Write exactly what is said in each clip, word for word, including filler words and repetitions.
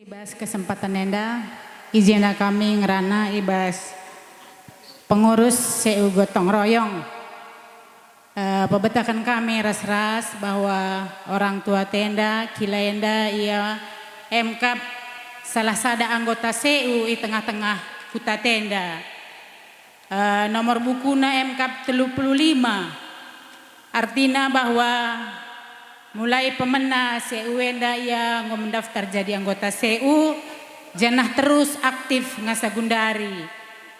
Bas kesempatan enda, ijenda kami ngerana i bas pengurus C U Gotong Royong. Eh, pebetahken kami ras-ras bahwa orang tua tenda, kila enda ia emkap salah sada anggota C U i tengah-tengah kuta tenda. Eh, nomor bukuna emkap telu puluh lima. Artina bahwa mulai pemena C U enda ia enggo mendaftar jadi anggota C U, janah terus aktif ngasa gundari.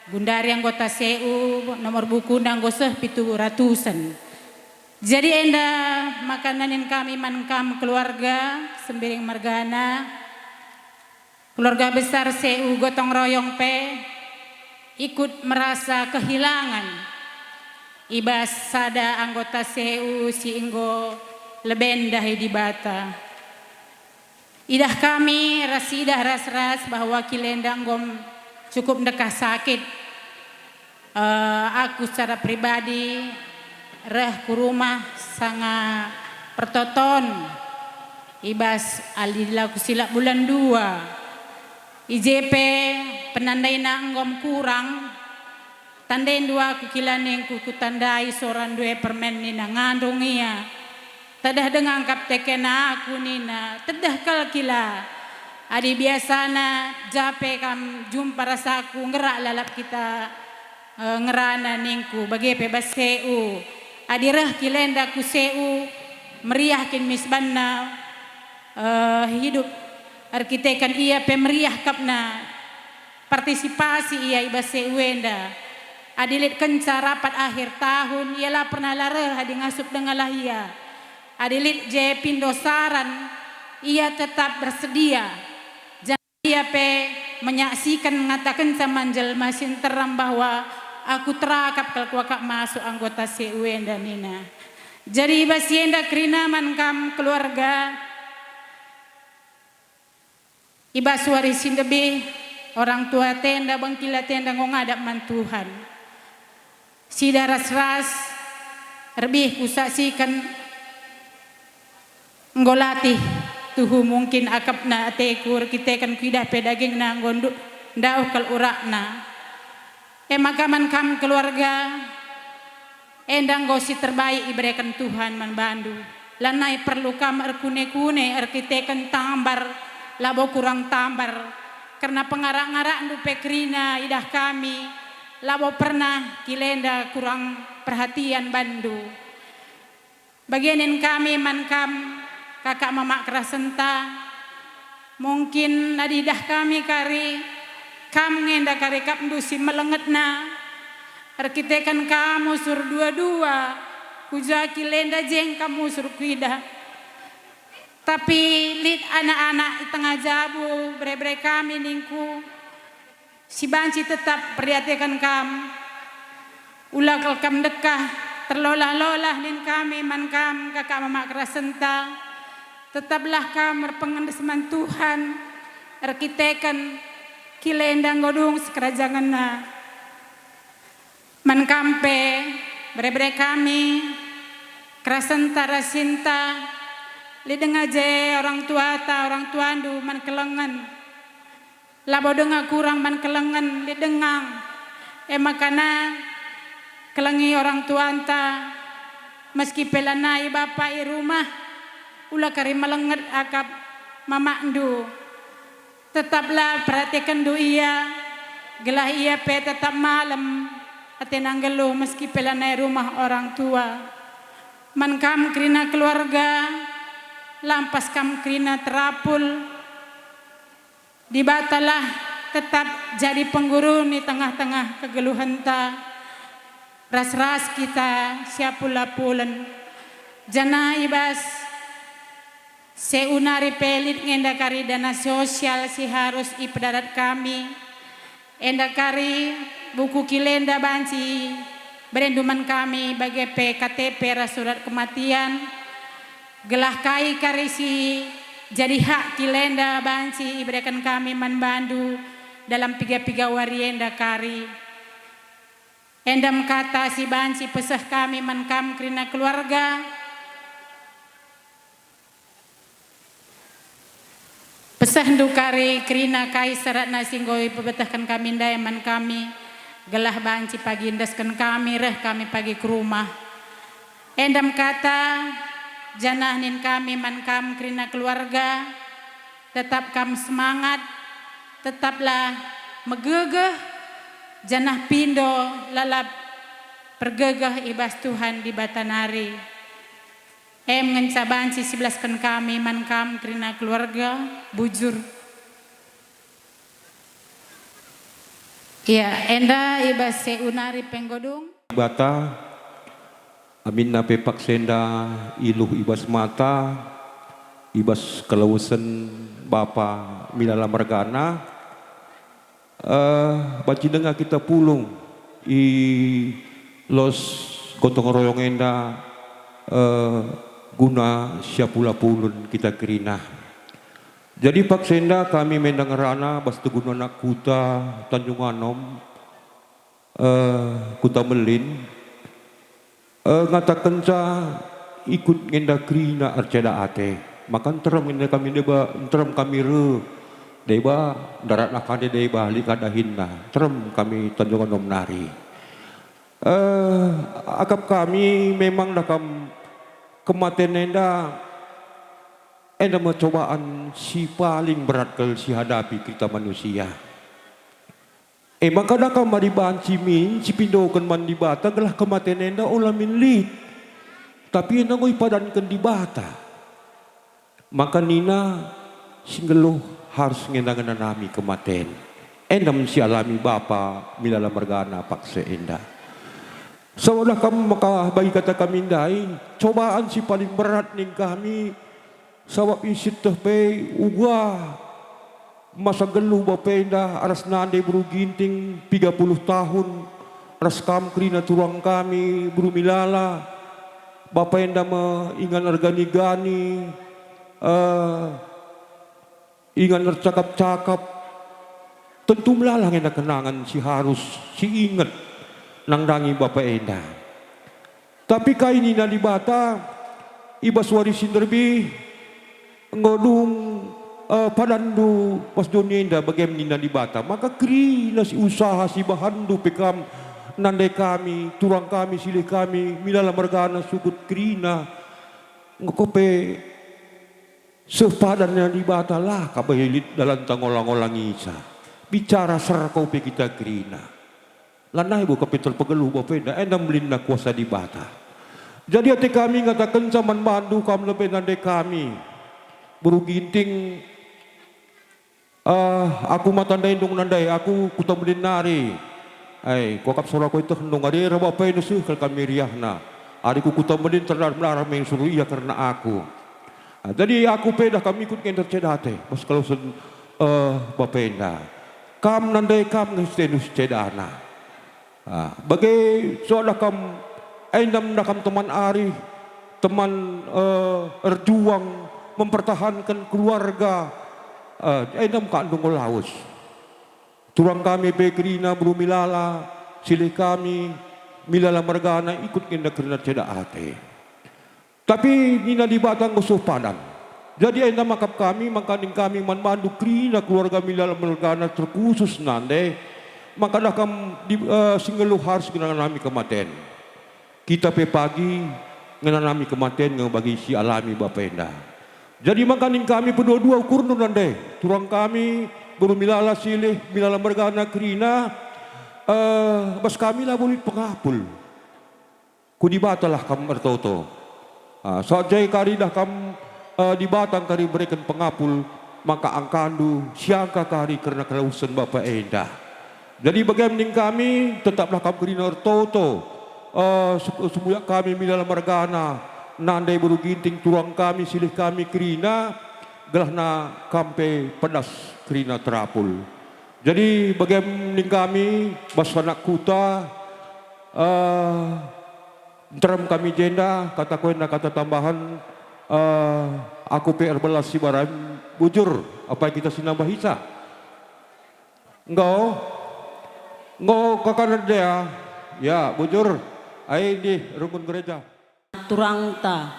Gundari anggota C U nomor bukuna enggo seh pitu ratusen. Jadi enda maka nanin kami man kam keluarga, Sembiring mergana, keluarga besar C U Gotong Royong pe ikut merasa kehilangan i bas sada anggota C U si enggo leben ndahi Dibata. Idah kami ras idah ras-ras bahwa kila enda enggo cukup ndekah sakit. Eh, aku secara pribadi reh ku rumah sanga pertoton i bas adi la kusilap bulan dua. I je pe penandaina enggo kurang. Tandaindu aku kila ningku, kutandai sora ndue permen nina, "Ngandung ia." Tedeh denga ngkap tekena aku nina, "Tedeh kal kila. Adi biasana ja pe kam jumpa ras aku, nggerak lalap kita, eh, ngerana," ningku, bage pe bas C U. Adi reh kila enda ku C U, meriah kin misbanna, eh, hidup erkiteken ia pe meriah kapna. Partisipasi ia i bas C U enda. Adi lit kenca rapat akhir tahun, ia la pernah la reh adi ngasup dengalah ia. Adi lit je pindo saran, ia tetap bersedia. Janah ia pe menyaksikan, ngatakenca man jelma si nterem bahwa, "Aku terakap kal kuakap masuk anggota C U enda," nina. Jadi i bas si enda kerina man kam keluarga, i bas wari si ndebih, orang tua tenda, bengkila tenda enggo ngadap man Tuhan. Sida ras-ras, erbih kusaksiken enggo latih tuhu mungkin akapna ateku erkiteken kuidah pe dagingna enggo ndu-, ndauh kal urakna. E maka man kam keluarga, enda enggo si terbaik ibereken Tuhan man bandu. Lanai perlu kam erkune-kune erkiteken tambar, labo kurang tambar, kerna pengarak-ngarakndu pe kerina idah kami, labo pernah kila enda kurang perhatian banndu. Bage nin kami man kam, kakak mamak kerasenta, mungkin adi idah kami kari, kam nge enda kari akapndu si melengetna, erkiteken kam usur dua-dua, ku ja kila enda je kam usur kuidah. Tapi lit anak-anak i tengah jabu, bere-bere kami ningku, si banci tetap mperdiateken kam. Ula kal kam ndekah terlolah-lolah nin kami man kam, kakak mamak kerasenta. Tetaplah kam erpengendes man Tuhan, erkiteken kila enda enggo dung sikerajangenna. Man kam pe, bere-bere kami, kerasenta ras sinta, lit denga je orang tuata, orang tuandu man kelengen. Labo denga kurang man kelengen, lit denga. E makana, kelengi orang tuanta, meski pe lanai bapa i rumah, ula kari melenget akap mamakndu. Tetaplah perhatikenndu ia, gelah ia pe tetap malem atena nggeluh meski pe lanai rumah orang tua. Man kam kerina keluarga, lampas kam kerina terapul. Dibatalah tetap jadi penggurun i tengah-tengah kegeluhenta, ras-ras kita siapul-apulen. Janah i bas C U nari pe lit nge enda kari dana sosial si harus ipedarat kami. Enda kari buku kila enda banci berendu man kami, bage pe K T P ras surat kematian. Gelah kai kari si jadi hak kila enda banci ibereken kami man bandu dalam piga-piga wari enda kari. Enda me kata si banci peseh kami man kam kerina keluarga. Pesehndu kari kerina kai saratna si enggo ipebetehken kami ndai man kami, gelah banci pagi endesken kami reh kami pagi ku rumah. Enda me kata, janah nin kami man kam kerina keluarga, tetap kam semangat, tetaplah megegeh, janah pindo lalap pergegeh i bas Tuhan Dibata nari. Em ngenca banci sibelasken kami man kam kerina keluarga, bujur. Ia, enda i bas si unari penggodung. Dibata, aminna pe paksa enda iluh i bas mata, i bas kelawesen Bapa Milala mergana, eh, banci denga kita pulung i los gotong royong enda, eh, guna siapula-pulun kita kerina. Jadi paksa enda kami menda ngerana bas teguna anak kuta Tanjung Anom, eh, Kuta Melin, eh, ngatakenca ikut nge enda kerina erceda ate. Maka nterem nge enda kami deba, nterem kami reh deba, ndaratna kande deba, lit ka dahinna. Nterem kami Tanjung Anom nari. Eh, akap kami memang dah kam kematen enda, enda me cobaan si paling berat kal si hadapi kita manusia. E maka dah kam mari banci min sipindoken man Dibata gelah kematen enda ola min lit, tapi enda enggo ipadanken Dibata. Maka nina si nggeluh harus ngena-ngena nami kematen. Enda me si alami Bapa Milala mergana paksa enda. Sawalah kam maka bagi kata kami ndai, cobaan si paling berat ning kami, sabap isieteh pe uga masa nggeluh bapa enda ras nande beru Ginting piga puluh tahun, ras kam kerina turang kami beru Milala, bapa enda me ingan ergani-gani, eh, ingan ercakap-cakap, tentu melala nge enda kenangan si harus si inget nandangi bapa enda. Tapi kai nina Dibata, i bas wari si nderbih enggo dung, eh, padanndu bas doni enda, bage me nina Dibata, maka kerina si usaha si bahanndu pe kam nande kami, turang kami, silih kami, Milala mergana sukut kerina, enggo pe seh padan nina Dibata, la ka bage lit dalanta ngolang-ngolang isa. Bicara ser kau pe kita kerina. Lanai bo kepe terpegeluh bapa enda, enda melinna kuasa Dibata. Jadi ate kami ngatakenca man bandu kam lebe nande kami. Beru Ginting, ah, aku mata ndai ndung nandai, aku Kuta Melin nari. Ai, kuakap sora ku itehndu ngari era bapa enda seh kal kami riahna. Ari ku Kuta Melin terlar melarang me suruh ia kerna aku. Ah, jadi aku pe dah kam ikut nge enda erceda ate, bas kelawesen, eh, bapa enda. Kam nande kam nge si tendu si cedana. Ah, bage solah kam, enda me dah kam teman arih, teman, eh, erjuang mempertahanken keluarga, eh, enda me ka ndungo lawes. Turang kami pe kerina beru Milala, silih kami, Milala mergana ikut nge enda kerina ceda ate. Tapi nina Dibata enggo seh padan. Jadi enda me akap kami, maka ning kami man bandu kerina keluarga Milala mergana terkhusus nande, maka dah kam di, eh, si nggeluh harus ngenanami kematen. Kita pe pagi ngenanami kematen nge bagi si alami bapa enda. Jadi maka ning kami pedua-dua ukurndu nande, turang kami, beru Milala silih, Milala mergana kerina, eh, bas kami labo lit pengapul. Ku Dibatalah kam ertoto. Ah, saja kari dah kam, eh, Dibata kari bereken pengapul, maka angkandu siangka kari kerna kelawesen bapa enda. Jadi bage me ning kami, tetaplah kam kerina ertoto, eh, sep-, semuyak kami Milala mergana, nande beru Ginting turang kami, silih kami kerina, gelahna kam pe pedas kerina terapul. Jadi bage me ning kami, bas anak kuta, eh, nterem kami jenda, kata ku enda kata tambahen, eh, aku pe erbelas si barai, bujur, apai kita si nambahisa? Enggo? Enggo kaka nande ya? Ya, bujur. Ai ndih, rungkun gereja. Turangta,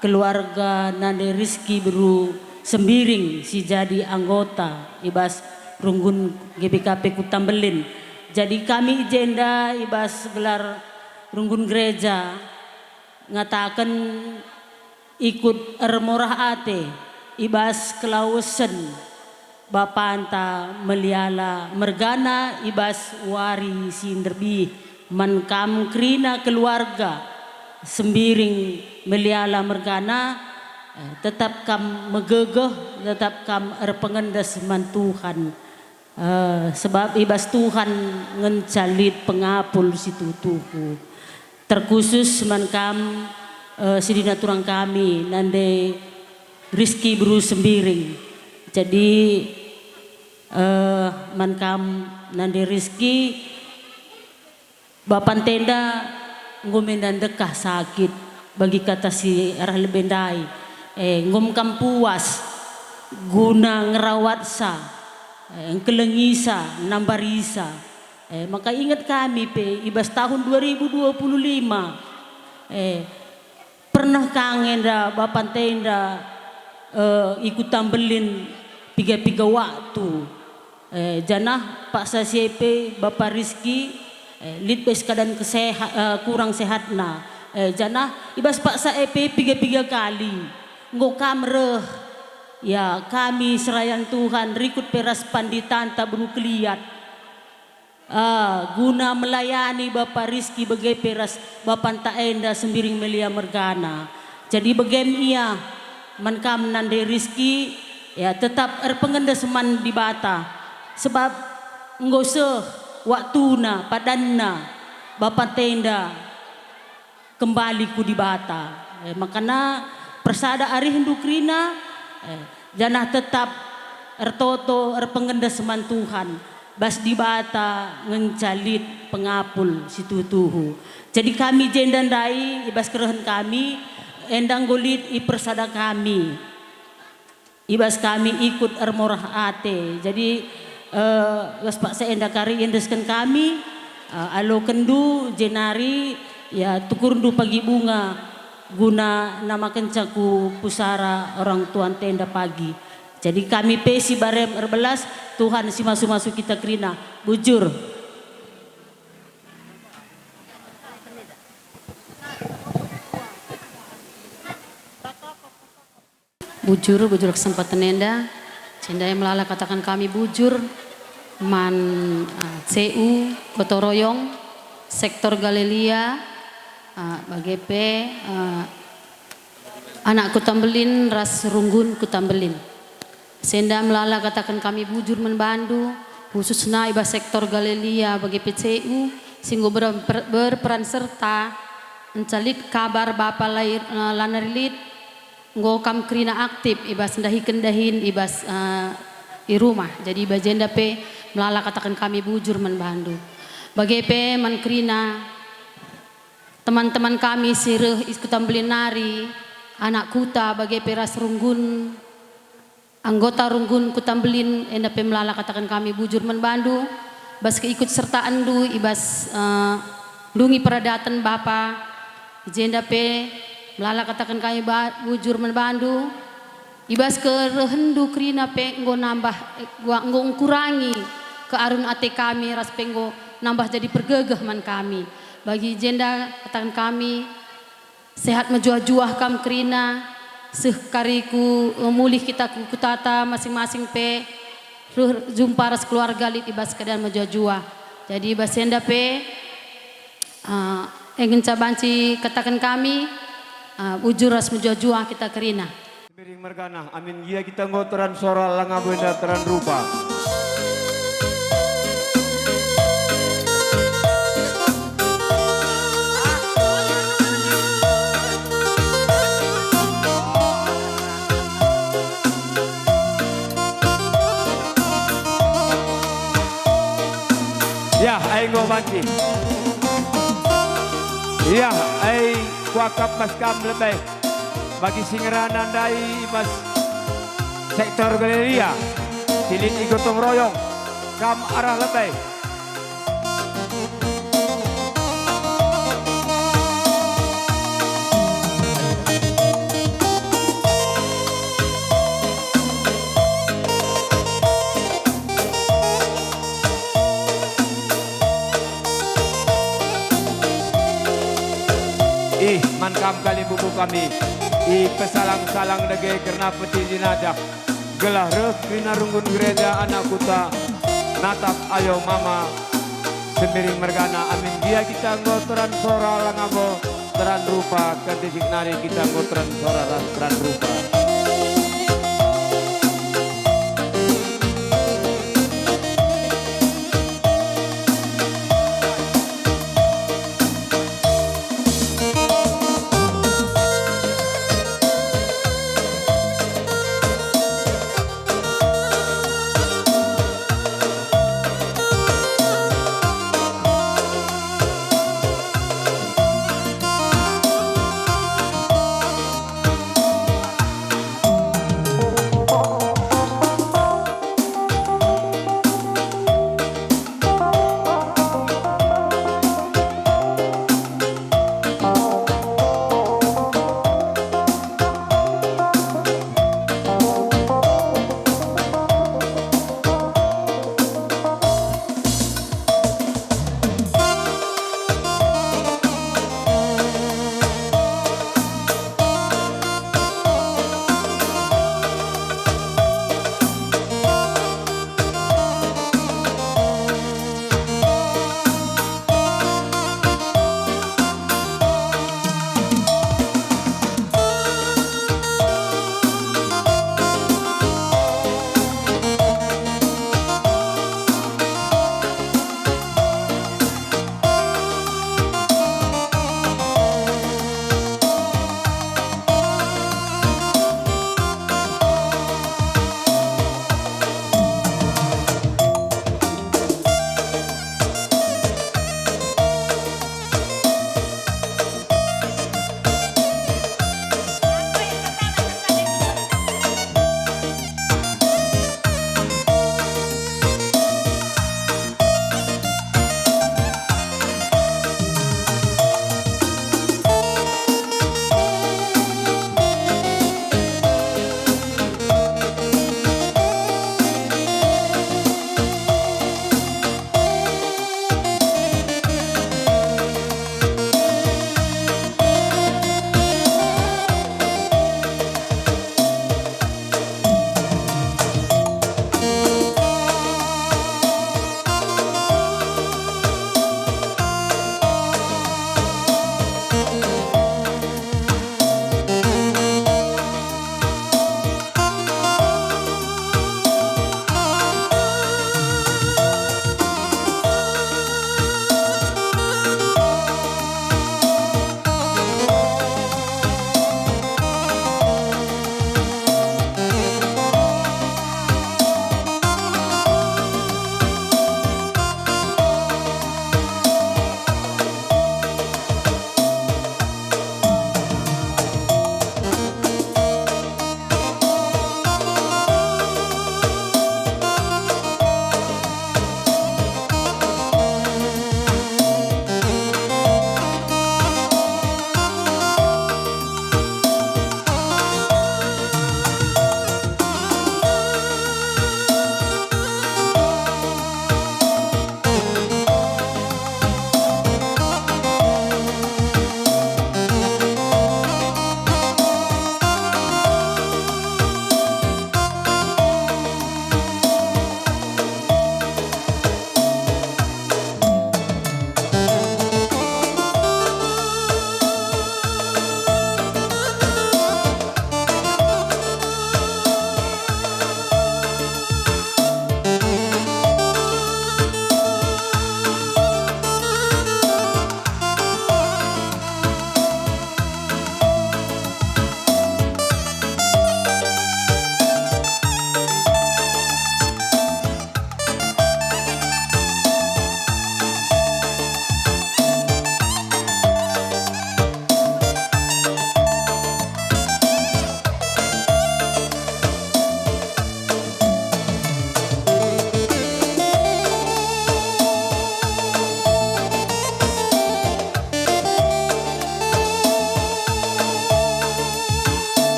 keluarga nande Rizki beru Sembiring si jadi anggota i bas runggun G B K P Kuta Mbelin. Jadi kami i jenda i bas gelar runggun gereja ngataken ikut ermorah ate i bas kelawesen bapanta Meliala mergana i bas wari si nderbih man kam kerina keluarga Sembiring Meliala mergana, eh, tetap kam megegeh, tetap kam erpengendes man Tuhan. Eh, sebab i bas Tuhan ngenca lit pengapul si tuhu-tuhu. Terkhusus man kam, eh, sidina turang kami, nande Rizky beru Sembiring. Jadi, eh, man kam nande Rizky, bapanta enda enggo menda ndekah sakit bagi kata si arah lebe ndai. Eh, enggo me kam puas guna ngerawatsa, eh, engkelengisa, nambarisa. Eh, maka inget kami pe i bas tahun dua ribu dua puluh lima, eh, pernah ka nge enda bapanta enda, eh, i Kuta Mbelin piga-piga waktu. Eh, janah paksa si e pe Bapa Rizky, eh, lit bas keadaan keseha-, eh, kurang sehatna. Eh, janah i bas paksa e pe piga-piga kali enggo kam reh. Ya, kami serayan Tuhan rikut pe ras panditanta beru Keliat. Ah, guna melayani Bapa Rizky bage pe ras bapanta enda Sembiring Melia mergana. Jadi bage me ia man kam nande Rizky, ya, tetap erpengendes man Dibata, sebab enggo seh waktuna, padanna bapanta enda kembali ku Dibata. Eh, makana persada arihndu kerina, eh, janah tetap ertoto erpengendes man Tuhan, bas Dibata ngenca lit pengapul si tuhu-tuhu. Jadi kami jenda ndai, i bas kerehen kami, enda enggo lit ipersada kami. I bas kami ikut ermorah ate. Jadi, eh, bas paksa enda kari iendesken kami, eh, alokenndu jenari, ya, tukurndu pagi bunga guna namakenca ku pusara orang tuanta enda pagi. Jadi kami pe si barem erbelas, Tuhan si masu-masu kita kerina. Bujur. Bujur, bujur kesempaten enda. Jenda melala kataken kami bujur man, eh, C U Gotong Royong, Sektor Galilea, eh, bage pe, eh, anak Kuta Mbelin ras runggun Kuta Mbelin. Senda melala kataken kami bujur man bandu, khususna i bas Sektor Galilea bage pe C U, si enggo ber-, per-, berperan serta enca lit kabar bapa la i-, eh, la nari lit, enggo kam kerina aktif i bas ndahiken dahin i bas, eh, i rumah. Jadi i bas jenda pe melala kataken kami bujur man bandu. Bage pe man kerina teman-teman kami si reh i Kuta Mbelin nari, anak kuta bage pe ras runggun, anggota runggun Kuta Mbelin, enda pe melala kataken kami bujur man bandu, bas keikut sertaenndu i bas, eh, ndungi peradaten Bapa, i jenda pe melala kataken kami ba-, bujur man bandu, i bas kerehenndu kerina pe enggo nambah, eh, enggo engkurangi kearun ate kami ras pe enggo nambah jadi pergegeh man kami. Bagi jenda kataken kami, sehat mejuah-juah kam kerina, seh kari ku, eh, mulih kita ku kutata masing-masing pe, reh jumpa ras keluarga lit i bas keadaan mejuah-juah. Jadi i bas enda pe, eh, e ngenca banci kataken kami, eh, bujur ras mejuah-juah kita kerina. Sembiring mergana, amin gia kita enggo teran sora, langa bo enda teran rupa. Yah, ai enggo banci. Yah, ai kuakap bas kam lebe. Bagi si ngerana ndai i bas Sektor Galilea, si lit i gotong royong, kam arah lebe. Man kam kalimbubu kami, ipesalang-salang dage kerna peti jenajah, gelah reh kerina runggun gereja anak kuta, natap ayo mama, Sembiring mergana, amin gia kita enggo teran sora langa enggo teran rupa, kentisik nari kita enggo teran sora ras teran rupa.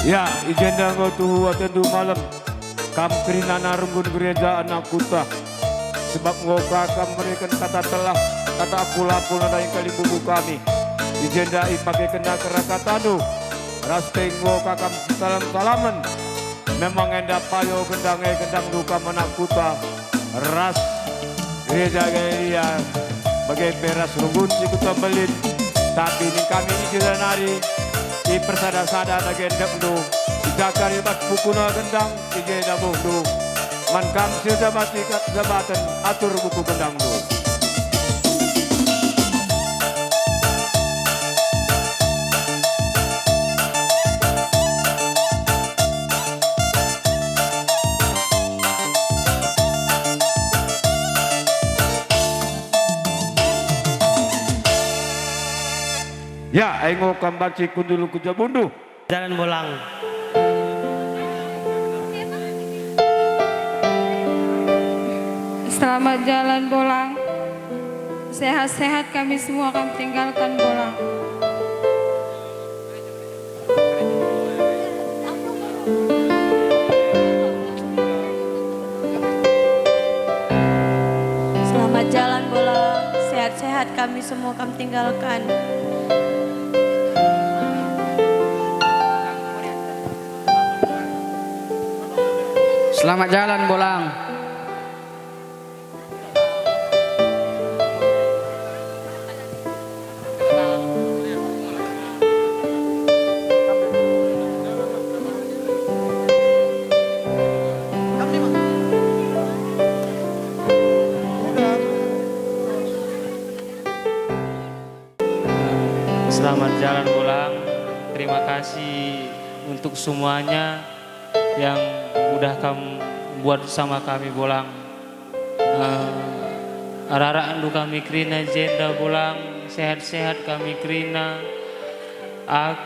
Ya, i jenda enggo tuhu atendu malem, kam kerina anak runggun gereja, anak kuta. Sebab enggo ka kam mereken kata telah, kata apul-apul ndai kalimbubu kami. I jenda ipakekenna kerakatandu, ras pe enggo ka kam salam-salamen. Memang enda payo gendang e gendang duka anak kuta ras Gereja Galeria, bage pe ras runggun si kuta Berlin. Tapi ning kami i jenda nari, ipersada-sada dage endekndu, idakar i bas bukuna gendang i je dabuhndu. Man kam si erjabat ikat jabaten, atur buku gendangndu. Ya, enggo kam banci kundul ku jabundu. Jalan Bolang. Selamat jalan, Bolang. Sehat-sehat kami semua kami tinggalkan, Bolang. Selamat jalan, Bolang. Sehat-sehat kami semua kami tinggalkan. Selamat jalan, Bolang. Selamat jalan, Bolang. Terima kasih untuk semuanya yang udah kamu buat sama kami, Bolang. Eh, ararakndu kami kerina jenda, Bolang, sehat-sehat kami kerina. Ak,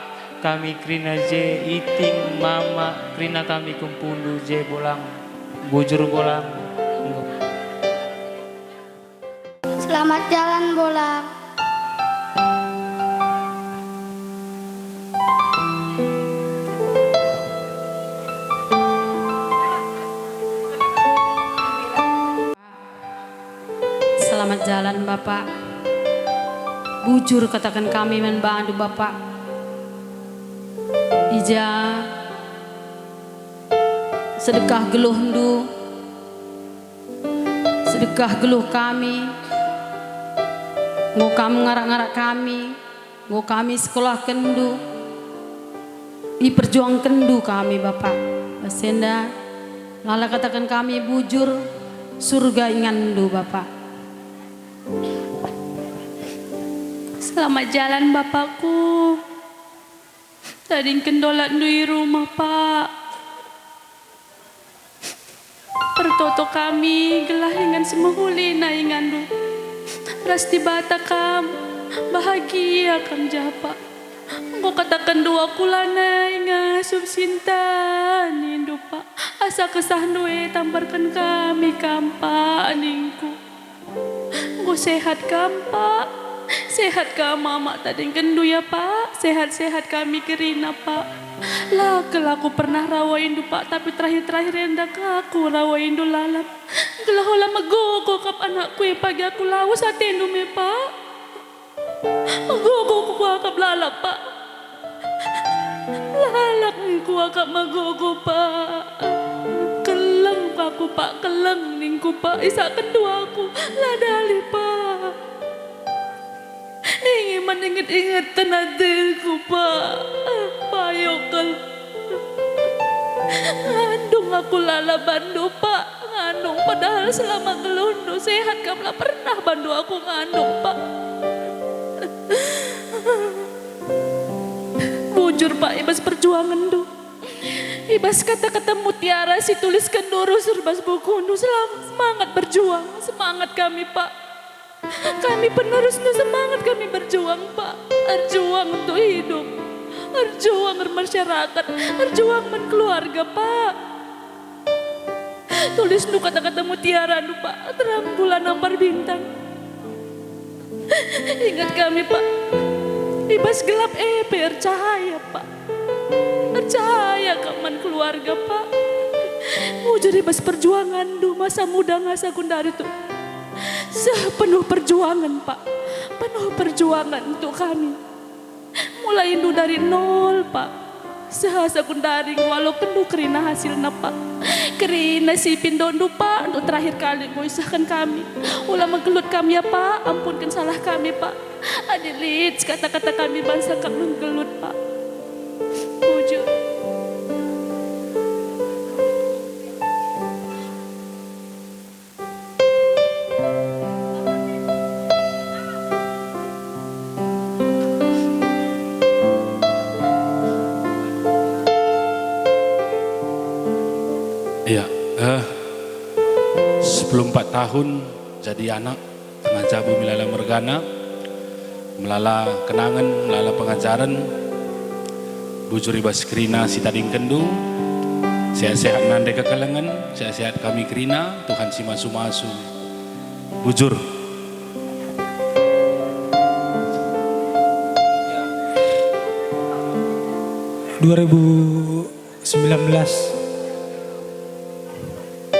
kami kerina je, iting, mama, kerina kami kempundu je, Bolang. Bujur, Bolang. Selamat jalan, Bolang. Selamat jalan, Bapak. Bujur kataken kami man bandu, Bapak. I ja sedekah geluhndu, sedekah geluh kami, enggo kam ngarak-ngarak kami, enggo kami sekolahkenndu, iperjuangkenndu kami, Bapak. Bas enda, lala kataken kami bujur, surga inganndu, Bapak. Selamat jalan, Bapakku. Tadingken dolatndu i rumah, Pak. Pertoto kami gelah ingan si mehuli na inganndu. Ras Dibata kam, bahagia kam jah, Pak. Enggo katakenndu aku lanai ngasup sinta nindu, Pak. Asa kesahndu e tambarken kami kam, Pak, ningku. Enggo sehat kam, Pak. Sehat kam, Mama, tadingkenndu ya, Pak. Sehat-sehat kami kerina, Pak. La kel aku pernah rawaindu, Pak, tapi terakhir-terakhir enda ka aku rawaindu lalap. Gelah ola megogo kap anakku e pagi aku lawes atendu me, Pak. Megogo kuakap lalap, Pak. Lalap kuakap megogo, Pak. Keleng aku, Pak, keleng ningku, Pak. Isakenndu aku, la dalih, Pak. Ingi man inget-ingeten ateku, Pak. Payo kal. Ngandung aku lalap bandu, Pak. Ngandung, padahal selama geluhndu sehat kam la pernah bandu aku ngandung, Pak. Bujur, Pak, i bas perjuangenndu, i bas kata-kata mutiara si tuliskenndu rusur bas bukundu, selam-, semangat berjuang, semangat kami, Pak. Kami penerusndu, semangat kami berjuang, Pak. Erjuang untuk hidup, erjuang ermasyarakat, erjuang man keluarga, Pak. Tulisndu kata-kata mutiarandu, Pak, terang bulan nampar bintang. Inget kami, Pak, i bas gelap e pe ercahaya, Pak. Cahaya kap man keluarga, Pak. Bujur i bas perjuanganndu masa muda nga sekundari tu. Seh penuh perjuangan, Pak. Penuh perjuangan untuk kami. Mulaindu dari nol, Pak. Seh sekundari ngwalokenndu kerina hasilna, Pak. Kerina si pindondu, Pak, untuk terakhir kali enggo isehken kami. Ula menggelut kami ya, Pak. Ampunken salah kami, Pak. Adi lit kata-kata kami bansa kap menggelut, Pak. Bujur. Iya, eh, sepuluh empat tahun jadi anak, tengah jabu melala mergana, melala kenangen, melala pengajaren, bujur i bas kerina si tadingkenndu, sehat-sehat nande kekelengen, sehat-sehat kami kerina, Tuhan si masu-masu. Bujur. Dua ribu sembilan belas,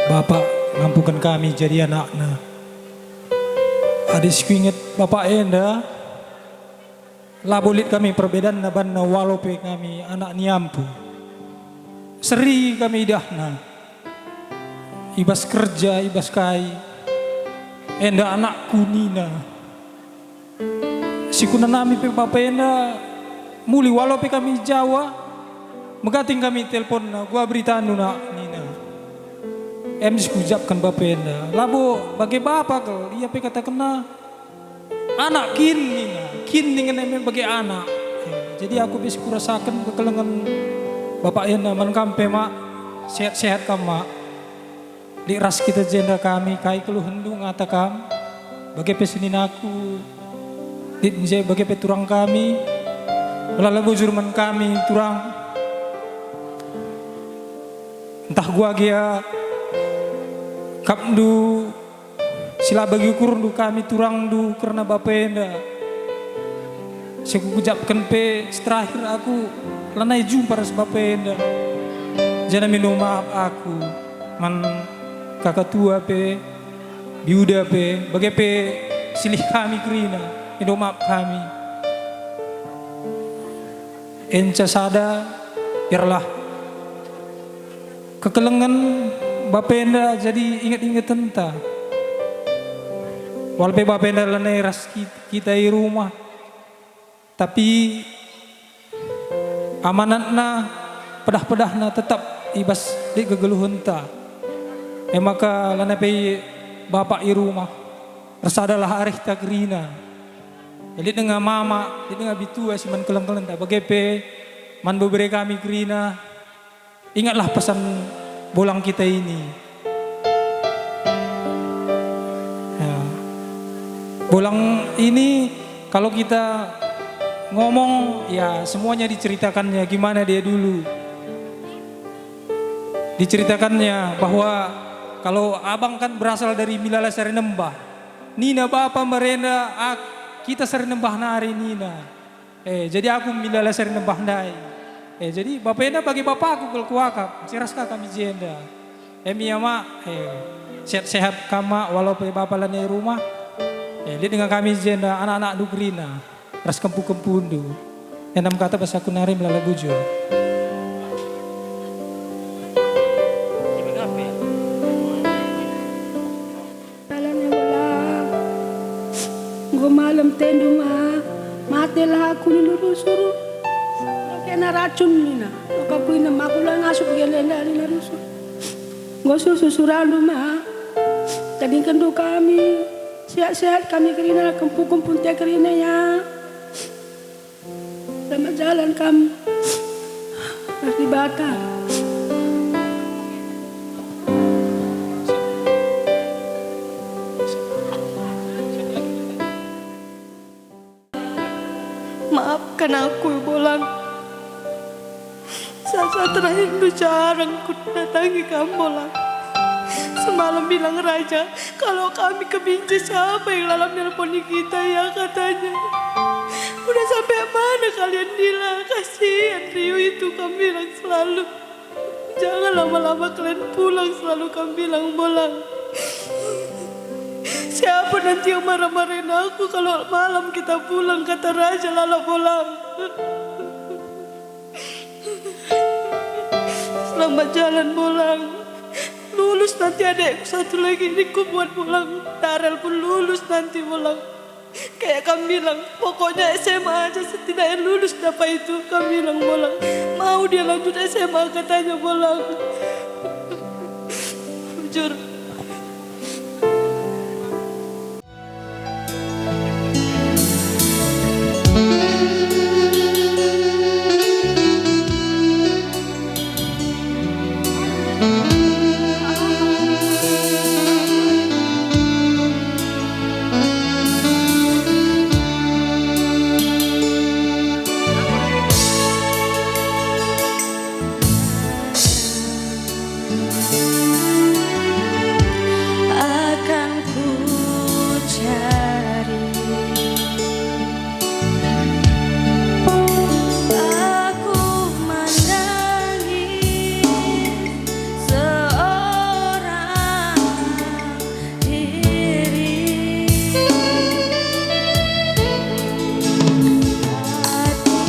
Bapak ngampuken kami jadi anakna. Adi si kuinget Bapak enda, labo lit kami perbedanna banna walo pe kami anak niampu. Seri kami idahna, i bas kerja, i bas kai, enda anakku nina. Si kunanami pe bapa enda muli walo pe kami i Jawa, megating kami telponna, gua beritandu nak nina. Em si kuucapken bapa enda, labo bage bapa kal, ia pe katakenna, anak kin nina, kin ningen em bage anak. Jadi aku pe si kurasaken kekelengen bapa enda man kam pe mak, sehat-sehat kam mak. Lit ras kita jenda kami, kai keluhenndu ngata kam? Bage pe seninaku, lit nje bage pe turang kami, melala bujur man kami turang. Ntah gua gia kapndu si la bagi ukurndu kami turangndu kerna bapa enda. Si kuucapken pe si terakhir aku lanai jumpa ras bapa enda. Janah mindo maap aku man kaka tua pe, biuda pe, bage pe silih kami kerina, mindo maap kami. Enca sada, biarlah kekelengen bapa enda jadi inget-ingetenta. Wal pe bapa enda lanai ras ki-, kita i rumah, tapi amanatna, pedah-pedahna tetap i bas lit kegeluhenta. E maka lanai pe bapa i rumah, ersadalah arihta kerina. Lit denga mama, lit denga bitua si man keleng-kelengta, bage pe man bebere kami kerina. Ingatlah pesan bolang kita ini. Ya. Bolang ini kalau kita ngomong, ya, semuanya diceritakannya gimana dia dulu. Diceritakannya bahwa kalau abang kan berasal dari Milala Sari Nembah. Nina bapa merenda, ak-, kita Sari Nembah nari nina. Eh, jadi aku Milala Sari Nembah ndai. Eh, jadi bapa enda bagi bapaku kal kuakap, si ras ka kami jenda. Em ia mak, eh, sehat-sehat kam mak, walau pe bapa lanai rumah. Eh, lit denga kami jenda anak-anakndu kerina, ras kempu-kempundu. Enam kata bas aku nari melala bujur. Dalan ya bola. Enggo malem tendu ma, matelah aku nina rusur. Enggo kena racun nina. Enggo aku inem aku la ngasup genda nina rusur. Enggo susu surandu ma. Tadingkenndu kami. Sehat-sehat kami kerina, kempu-kempu nte kerina ya. Selamat jalan kam ras Dibata. Maafkan aku, Bolang. Saat-saat terakhir ndu jarang ku datangi kam, Bolang. Semalam bilang Raja, kalau kami kebinci, siapa yang lalam nelponi kita, ya, katanya. Udah Sampai mana kalian, Nila? Kasihan Riu itu, kam bilang selalu. Jangan lama-lama kalian pulang, selalu kam bilang, Bolang. Siapa nanti yang marah-marahin aku kalau malam kita pulang, kata Raja Lala, Bolang. Selamat jalan, Bolang. Lulus nanti adekku satu lagi, ningku buat, Bolang. Darel pun lulus nanti, Bolang. Kayak kam bilang, pokoknya S M A aja, setidaknya lulus dapat itu, kam bilang, Bolang. Mau dia lanjut S M A katanya, Bolang. Jujur. Akan ku cari. Aku mandangi seorang diri. Hatiku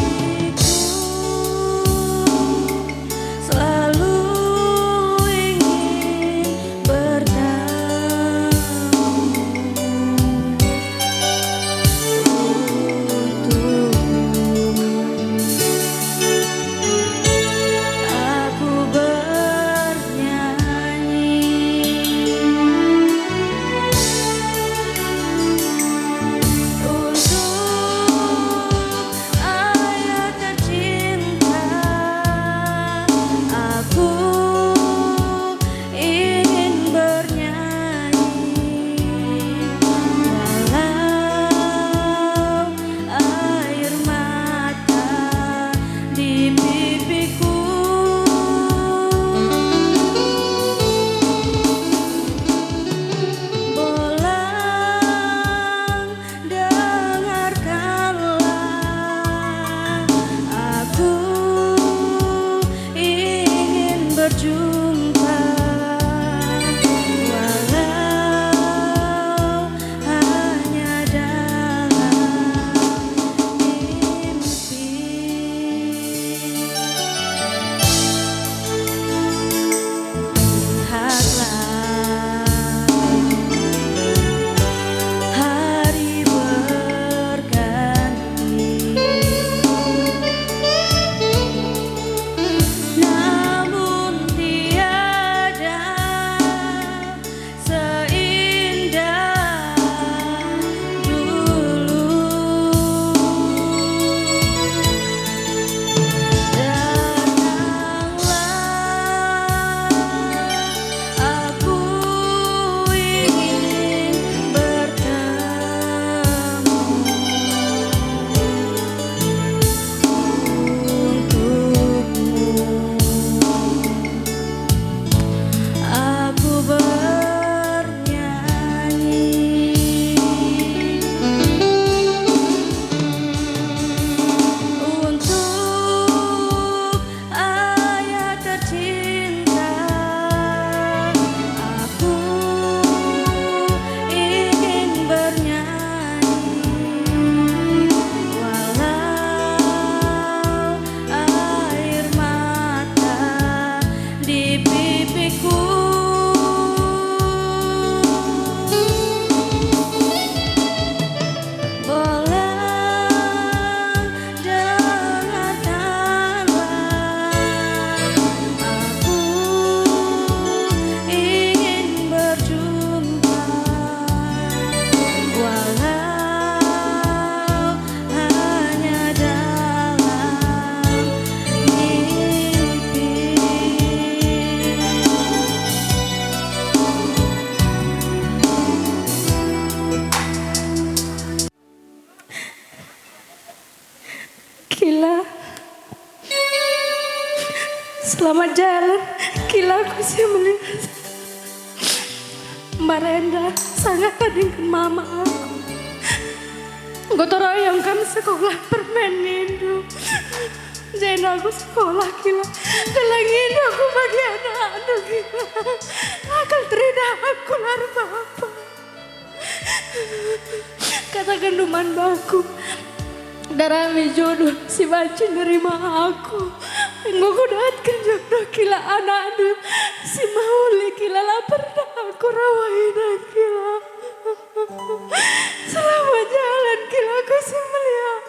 selalu ingin bertemu untukmu. Aku bernyanyi untuk Ayah tercinta, aku ingin bernyanyi, walau air mata di pipiku. Bolang, dengarkanlah, aku ingin berjumpa, walau hanya dalam mimpi. Lihatlah, hari berganti, namun tiada seindah dulu. Datanglah, aku ingin bertemu untukmu. Aku bernyanyi untuk Ayah tercinta, aku ingin bernyanyi, walau air mata di pipiku. Bolang, dengarkanlah, aku ingin berjumpa, walau hanya dalam mimpi. Kila. Selamat jalan, Kila, ku si melintas. Mbarenda sangat tadingken mama aku. Enggo teroyong kam sekolah permen Enda aku sekolah kila, gelah ngindo aku bagi anakndu kila. Akal teridah aku lar bapa. Kataken man bangku, darami jodoh si banci nerima aku. Enggo kudatken jodoh kila anakndu si mehuli kila, la pernah aku rawahina kila. Selamat jalan kila ku si meliah.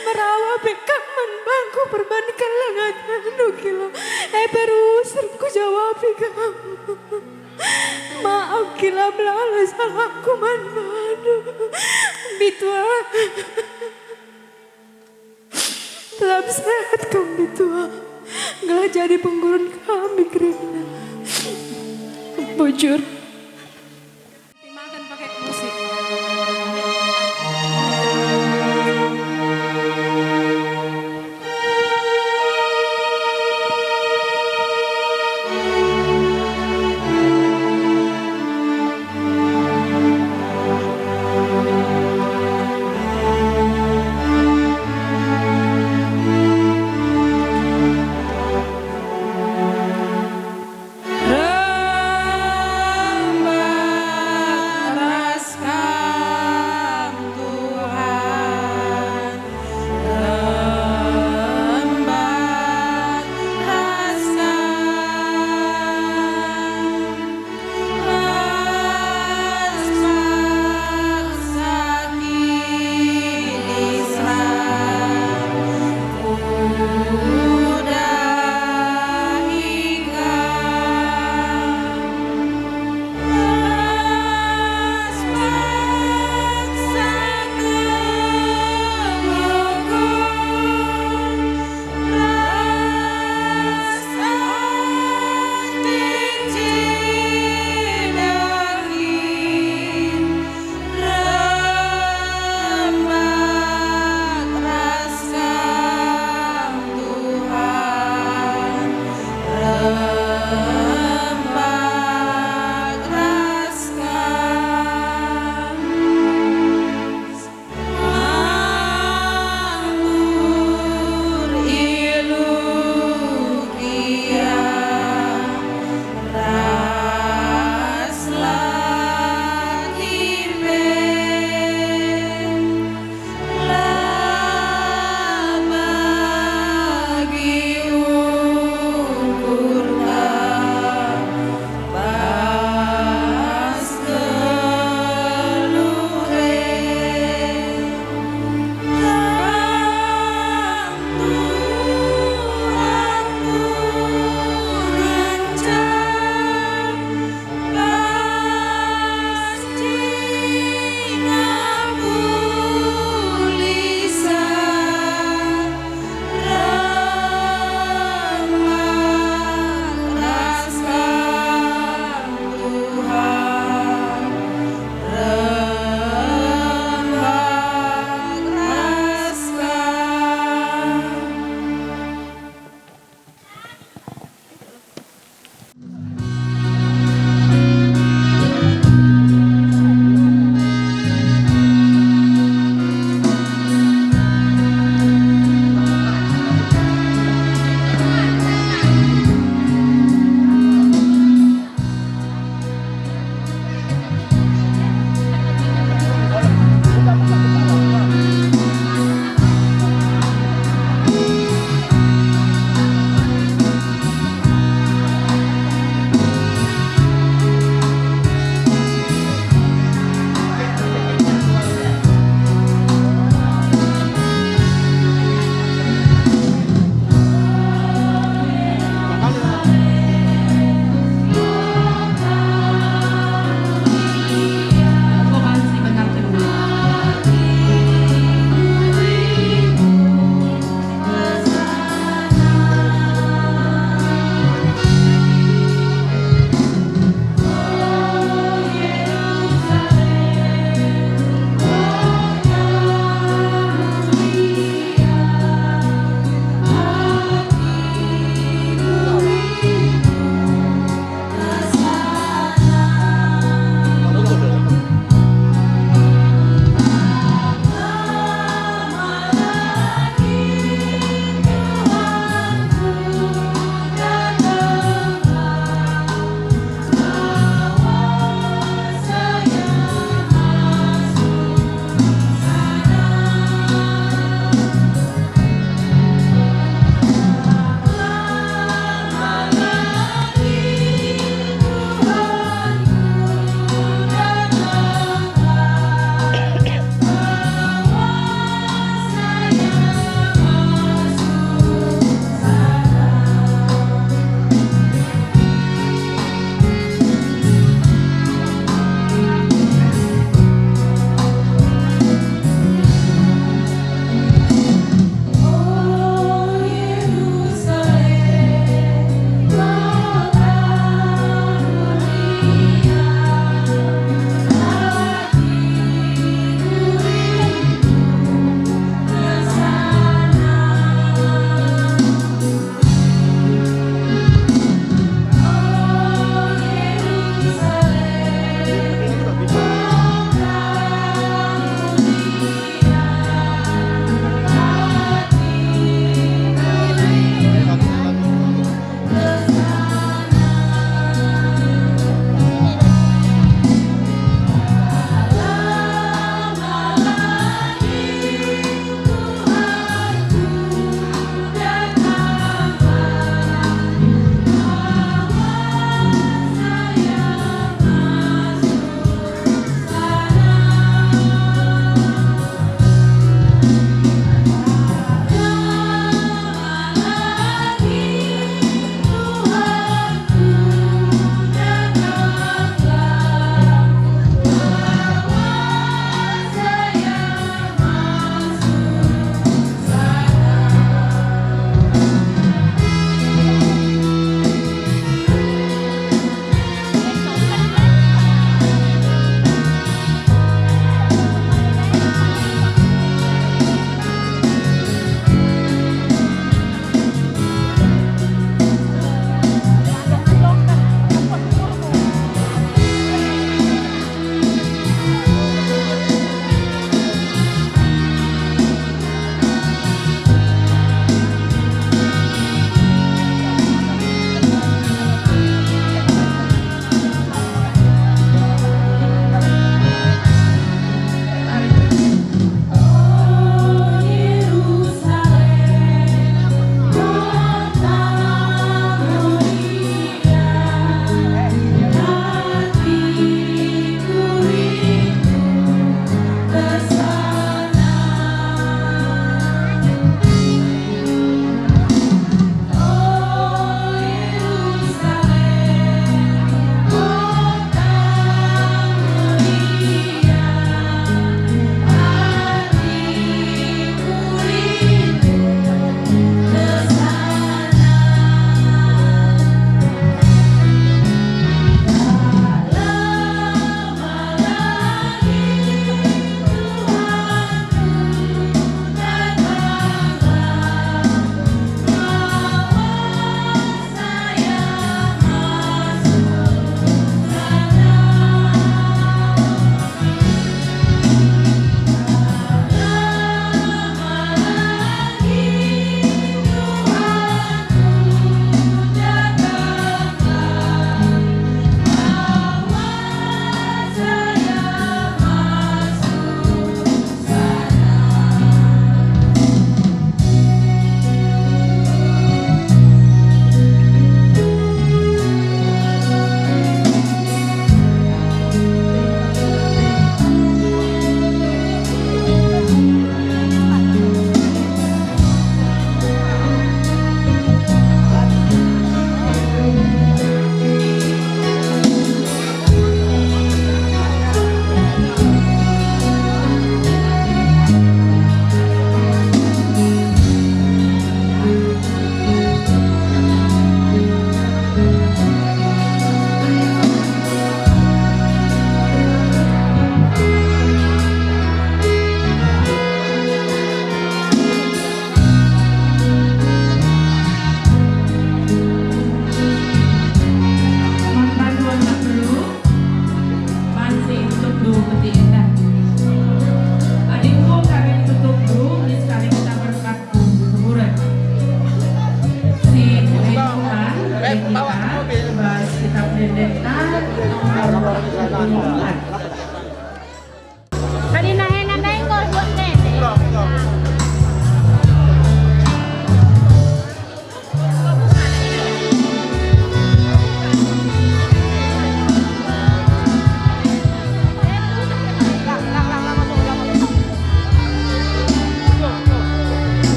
Merawa pe kam man bangku perbanken lengandu kila. E pe rusur kujawapi kam. Maaf kila melala salahku man bandu. Bitua. Tetap sehat kam, Bitua. Gelah jadi penggurun kami kerina. Bujur. Timaken pakai musik.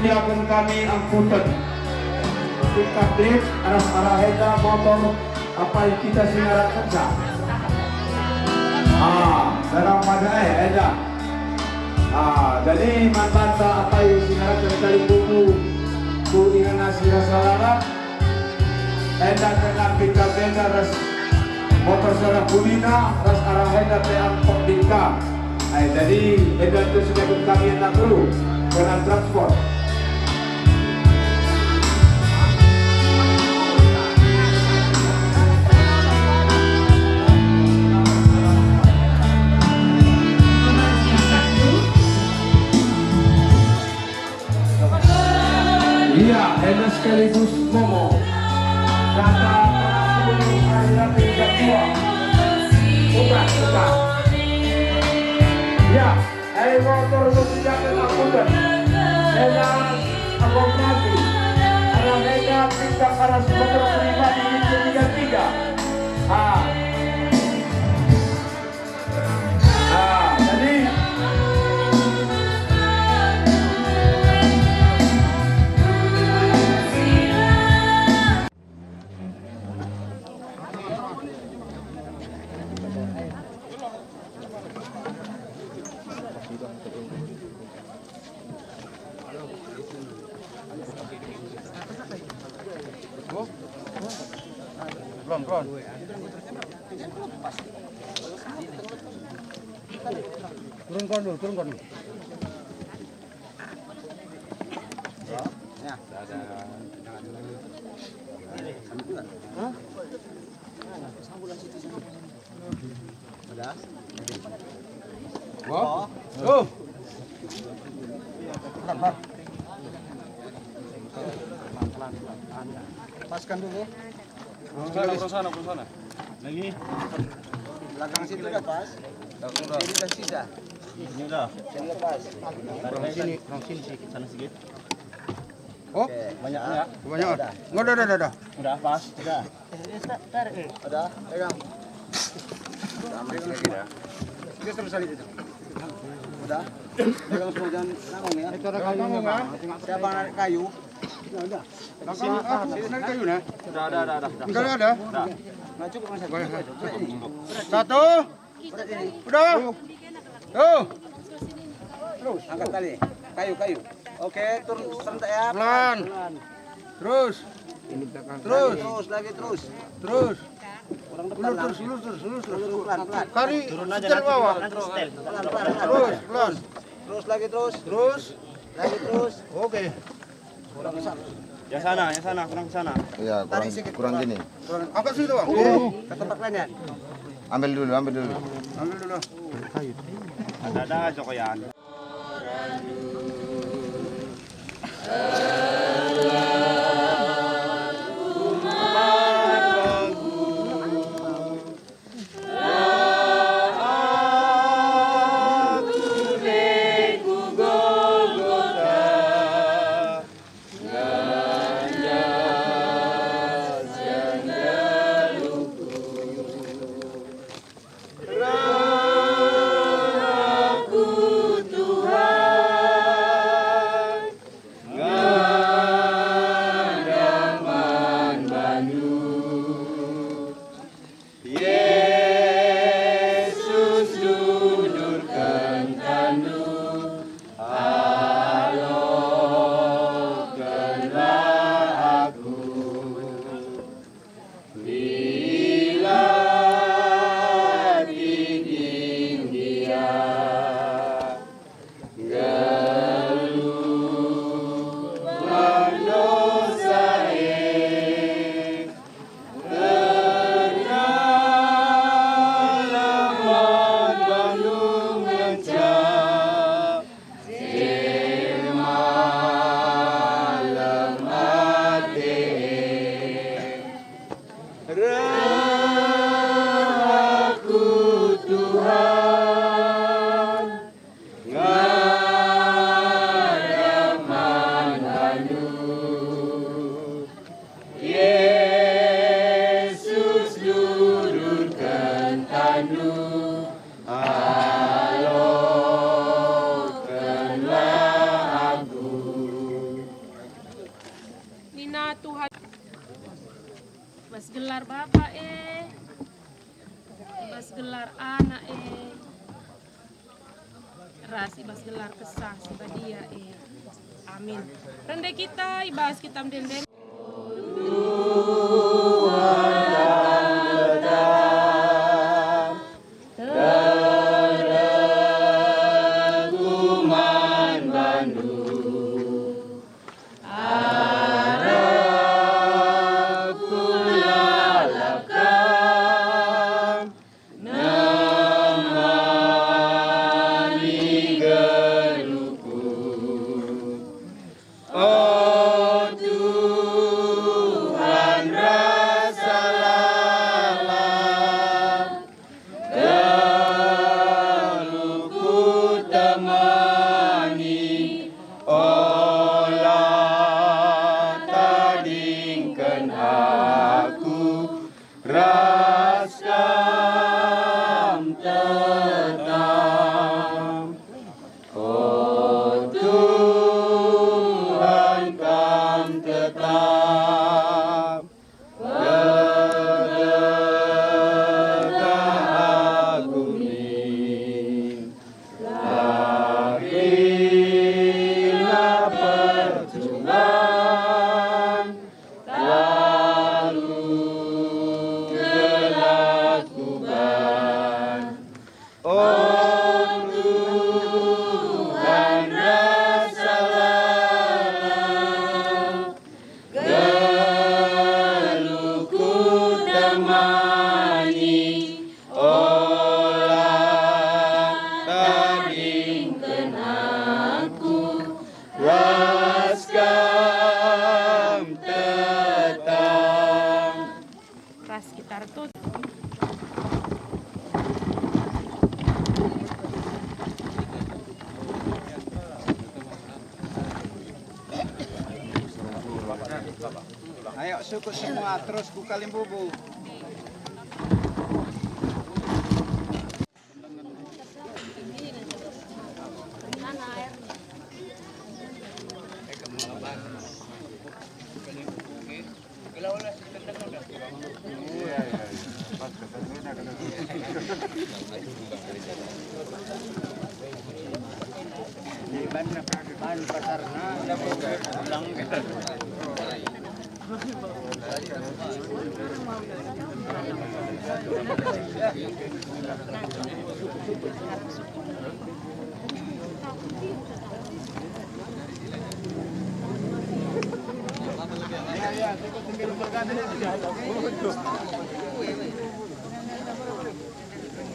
Akan kami angkuten. Pickup truk ras arah enda motor apai kita si ngarakenca. Ah, dalam pada eh, enda. Ah, jadi man banta apai si ngaraken kali buku ku ingan nasi rasa lalap. Enda kena pickup enda ras motor salah kulina ras arah enda pe angkot dika. Eh, jadi enda tu sudah kami enda kru kena transport. Ia, enda sekaligus momo. Kata para penduduk hari ratu Jawa. Bukan, bukan. Ia, eh, motor mesti jaga lakukan. Enda akomodasi. Arah enda tingkat arah motor pribadi tiga tiga. Ah. Ah, jadi Belum, belum. Turun kon dulu, turun kon dulu. Ya. Hah? Udah? Oh. Oh. Pelan, pelan. Pelan, pelan, pelan. Paskan dulu. Kurang sana, kurang sana, kurang sana. Lagi. Belakang sini udah pas. Belakang udah. Sini udah sisa. Ini udah. Sini udah pas. Kurang sini, kurang sini sedikit, sana sedikit. Oh, oke, banyak ya. Kebanyakan. Udah. Enggak, udah, udah, udah, udah. Udah pas. Udah. Udah, pegang. Pegang semua. Dia terus salib itu. Udah. Pegang semua, jangan nanggung ya. Itu ada kayunya, Bang. Siapa narik kayu? Udah, udah. Sini, sini narik kayu, nah. Udah, udah, udah, udah. Udah, udah. Udah. Nah, cukup, Mas. Boleh, cukup. Satu. Udah. Tuh. Terus, angkat tali. Kayu, kayu. Oke, turun serentak ya. Pelan. Terus. Terus. Terus, lagi terus. Terus. Kurang depan, ulur terus, ulur terus, ulur terus. Ulur pelan, pelan. Kari, turun aja, setel nanti bawah. Nanti setel. Pelan, pelan, pelan. Terus, pelan. Terus, lagi terus. Terus. Lagi terus. Oke. Kurang besar. Yang sana, yang sana, kurang ke sana. Iya, kurang, tarik sedikit, kurang gini. Kurang. Angkat situ, Bang. Ke tempat lain ya. Ambil dulu, ambil dulu. Ambil dulu. Ada, ada, Jokoyan. Bas gelar Bapa e, bas gelar Anak e, ras i bas gelar Kesah Si Badia e. Amin. Rende kita i bas kitab ende-enden. Nemani geluhku. O Tuhan, rasalah, geluhku temani, ola tadingken aku ras Kam tetap. O Tuhan, Kam tetap kekekeh aku min. Tapi la percuma lalu gelah kuban. O Tuhan, rasalah, geluhku temani, ola tadingken aku ras Kam tetap. Ras kita ertoto. Ayo, sukut semua, terus ku Kalimbubu.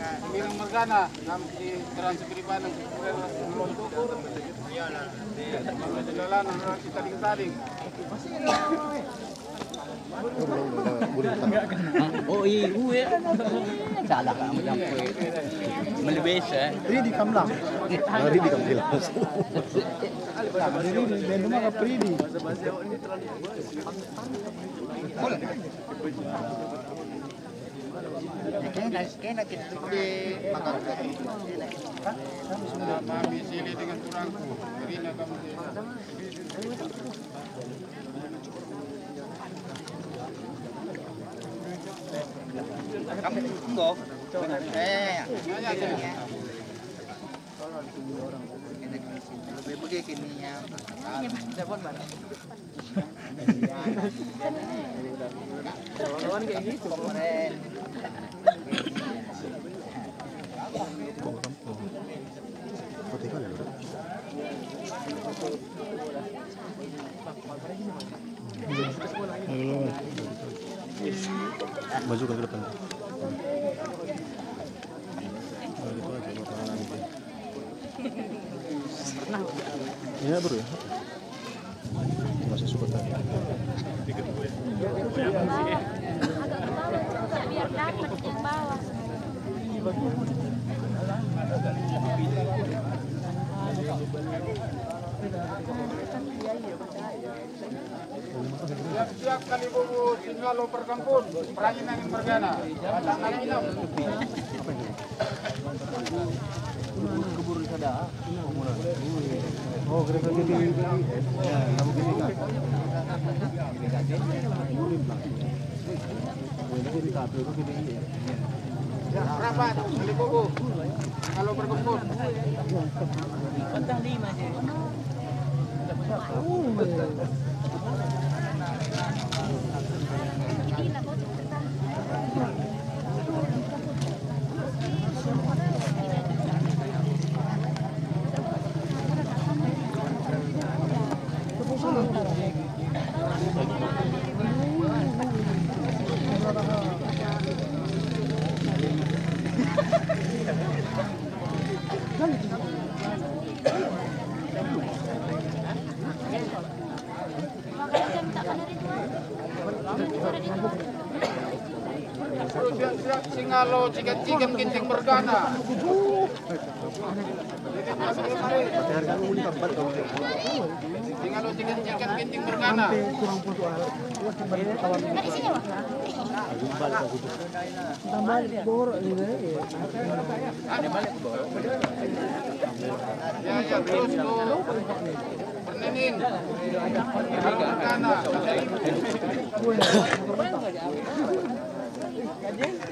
Sembilan mergana, nam si terang segeribanan, si kuliah ras ngelon tukur. Jalanan orang si tading-tading. Oh, iya, gue. Salah kamu, campur. Melebes, eh. Ridi Kamlang. Ridi Kamlang. Ridi, band rumah ke Ridi? Ya, kena, kena kita di makan. Mami sili dengan kurangku. Rina kamu sili. Kamu enggak? Eh, ya. Lebih begini ya. Majukan ke depan. Nah, gitu aja, mau tangan aja. Iya, bro, ya. Masih suka tadi. Agak ke bawah, biar dapat yang bawah. Siap-siap Kalimbubu, si ngalo perkempun, perangin-angin mergana. Batang angin. Keburu sada. Oh, gereja gede. Ya, kamu gede kan? Rapat, beli buku. Kalau berkebun. Singalo cikan-cikan Ginting Mergana. Singalo cikan-cikan Ginting Mergana. Ya, ya, terus ku Pernenin. Mergana.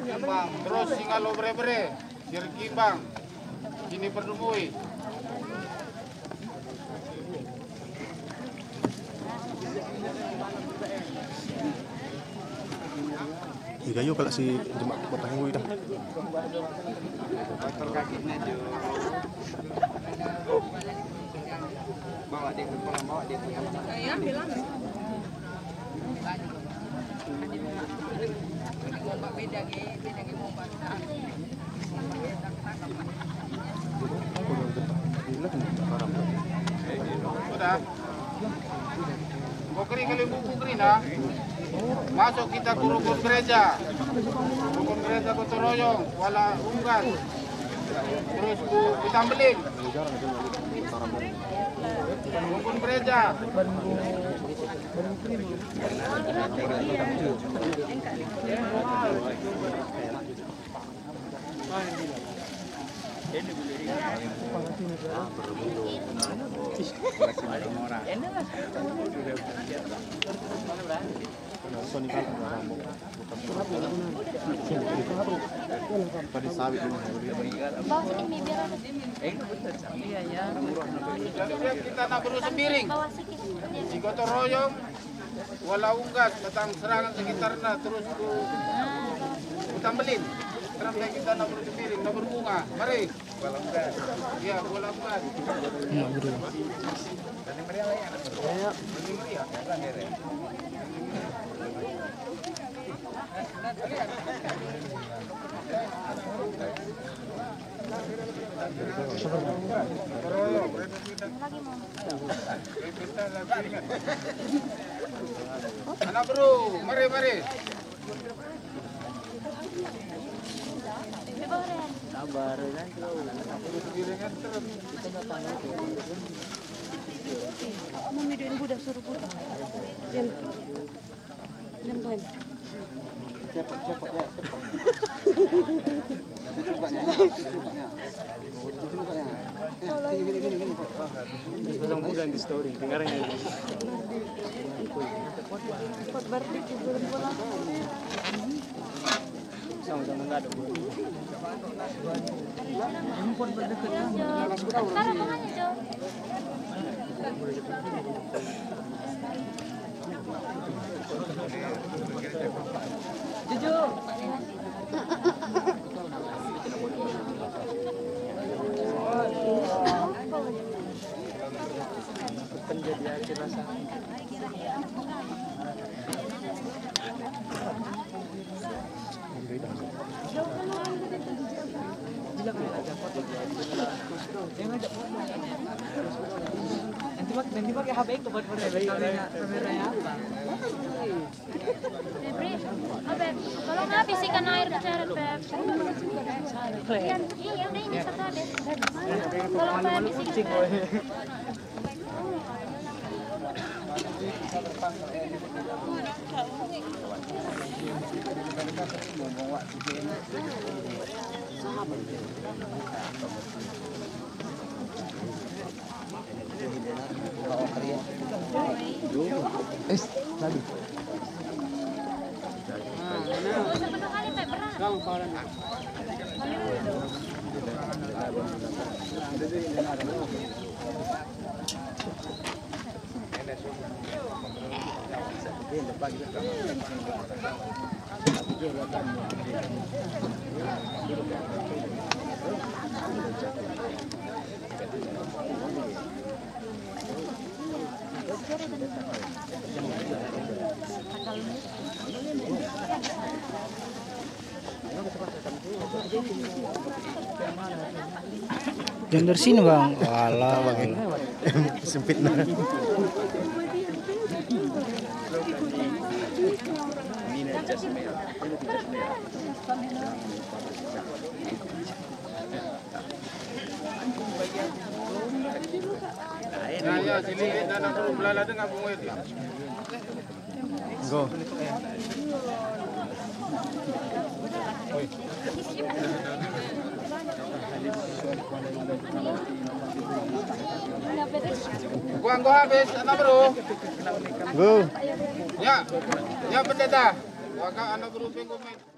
Kimbang, terus Singalo Bere-bere, Sirkimbang, Sini Perdumui. Iga yo kalak si jemak batang ngui dah. Bawa dia ke kolam, bawa dia ke kolam. Sudah. Enggo keri kali buku kerina. Masuk kita ku rukun gereja. Rukun gereja Gotong Royong, Kuala Unggas. Terus ku Kutambelin. Rukun gereja. Kita nak beru Sembiring. Di Gotong Royong. Kuala Unggas, Batang Serangan sekitarna, terus ku Kutambelin. Terus kita nak beru Sembiring, nak berbunga. Mari. Kuala Unggas. Ya, Kuala Unggas. Nak beru. Anak beru, mari, mari. Sabar, nanti. Mami doin budak, suruh budak. Jen. Jen, Jen. Cepet, cepet, ya, cepet. Cucuknya, cucuknya. Cucuknya. Eh, gini, gini, gini, gini. Pasang bulan di story, dengarnya. Cepet berarti, belum pulang. Sama-sama nggak ada. Handphone berdeket. Jujur. Penjadi akhir rasa. Nanti pakai, nanti pakai H P ku buat foto. Kameranya, kameranya apa? Febri, oh, Beb, tolong habis ikan air ke ceret, Beb. Iya, iya, udah ini satu habis. Tolong, Beb, habis ikan air. Es, tadi. Gender sini, Bang. Walah, Bang. Sempit, nah. Ya, ya, sini, dan aku belala dengan bunga itu. Go. Gua, gua habis, anak bro. Go. Ya, ya, pendeta. Gua ka anak bro, penggo main.